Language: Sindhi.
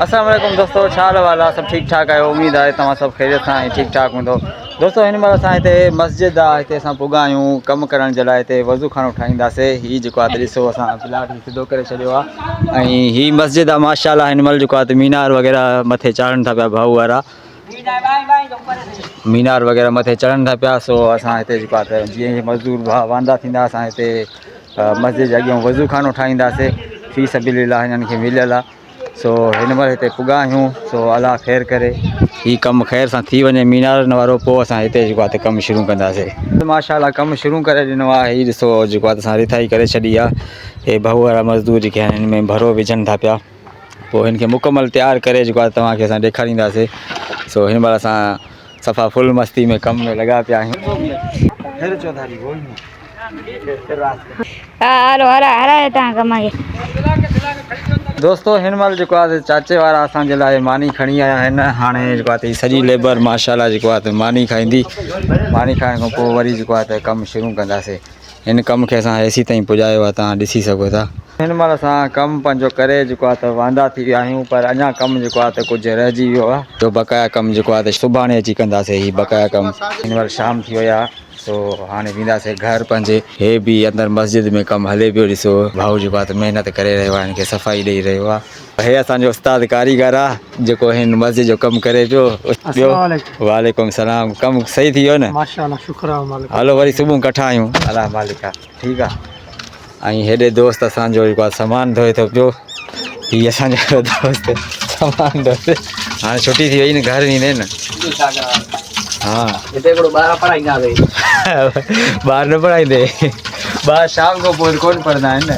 السلام عليڪم دوستو ڇا حال احوال آهي سڀ ٺيڪ ٺاڪ آهيو اميد آهي توهان سڀ خيريت سان ۽ ٺيڪ ٺاڪ هوندو دوستو هن مهل اسان هتي مسجد آهي هتي اسان پڳا آهيون ڪم ڪرڻ جي لاء هتي وضو خانو ٺاهينداسي هي جيڪو آهي ڏسو اسان پلاٽ هي سڌو ڪري ڇڏيو آهي ۽ هي مسجد آهي ماشاء الله هن مهل جيڪو آهي مينار وغيره مٿي چاڙهن ٿا پيا ڀائو وارا مينار وغيره مٿي چڙهن ٿا پيا سو اسان هتي جيڪو آهي جيئن هي مزدور ڀاء واندا ٿيندا اسان هتي مسجد جي اڳيان وضو خانو ٺاهينداسي في سبيل الله هنن کي مليل آهي سو هن مهل هتي پڳا آهيون سو الله خير ڪري هي ڪم خير سان ٿي وڃي مينارن وارو پوء اسان هتي جيڪو آهي ته ڪم شروع ڪنداسي ماشاء الله ڪم شروع ڪري ڏنو آهي هي ڏسو جيڪو آهي اسان رٿائي ڪري ڇڏي آهي هي ڀئو وارا مزدور جيڪي آهن هن ۾ ڀرو وجهن ٿا پيا پوء هن کي مڪمل تيار ڪري جيڪو آهي توهان کي اسان ڏيکارينداسي سو هن مهل اسان صفا فل مستي ۾ ڪم ۾ لڳا پيا آهيون دوستو هن مهل جيڪو آهي چاچي وارا اسان جي لاء ماني کڻي آيا آهن هاڻي جيڪو آهي سڄي ليبر ماشاءالله جيڪو آهي ماني کائيندي ماني کائڻ کان پوء وري جيڪو آهي ڪم شروع ڪنداسي هن ڪم کي اسان هيسي تائين پڄايو آهي تان ڏسي سگهو ٿا هن مهل اسان ڪم پنهنجو ڪري جيڪو آهي ته واندا ٿي ويا آهيون پر اڃا ڪم جيڪو آهي ته ڪجهه رهجي ويو آهي جو بقايا ڪم جيڪو آهي ته سڀاڻي اچي ڪنداسي هي بقايا ڪم هن مهل شام ٿي وئي آهي سو هاڻي وينداسين گهر پنهنجي. هي به اندر مسجد ۾ ڪم هلي پيو ڏسو ڀائو جيڪو آهي ته محنت ڪري رهيو آهي هن کي صفائي ڏئي رهيو آهي. هي اسان جو استاد ڪاريگر آهي جيڪو هن مسجد جو ڪم ڪري پيو. ٻيو وعليڪم السلام ڪم صحيح ٿي ويو نه. ماشاءالله شڪر آهي مالڪ. هلو وري صبح ڪٺا آهيون الله مالڪ آهي ٺيڪ آهي. ۽ هيڏي دوست اسان جو جيڪو آهي سامان ڌوئي ٿو پيو هي اسان جو دوست سامان ڌوئي هاڻي ڇٽي ٿي وئي نه گهر ويندي نه ها هتي هڪڙو ٻار پڙهائينداسي ٻار نه پڙهائيندي ٻار شام کان پوء ڪونه پڙهندا آهن نه.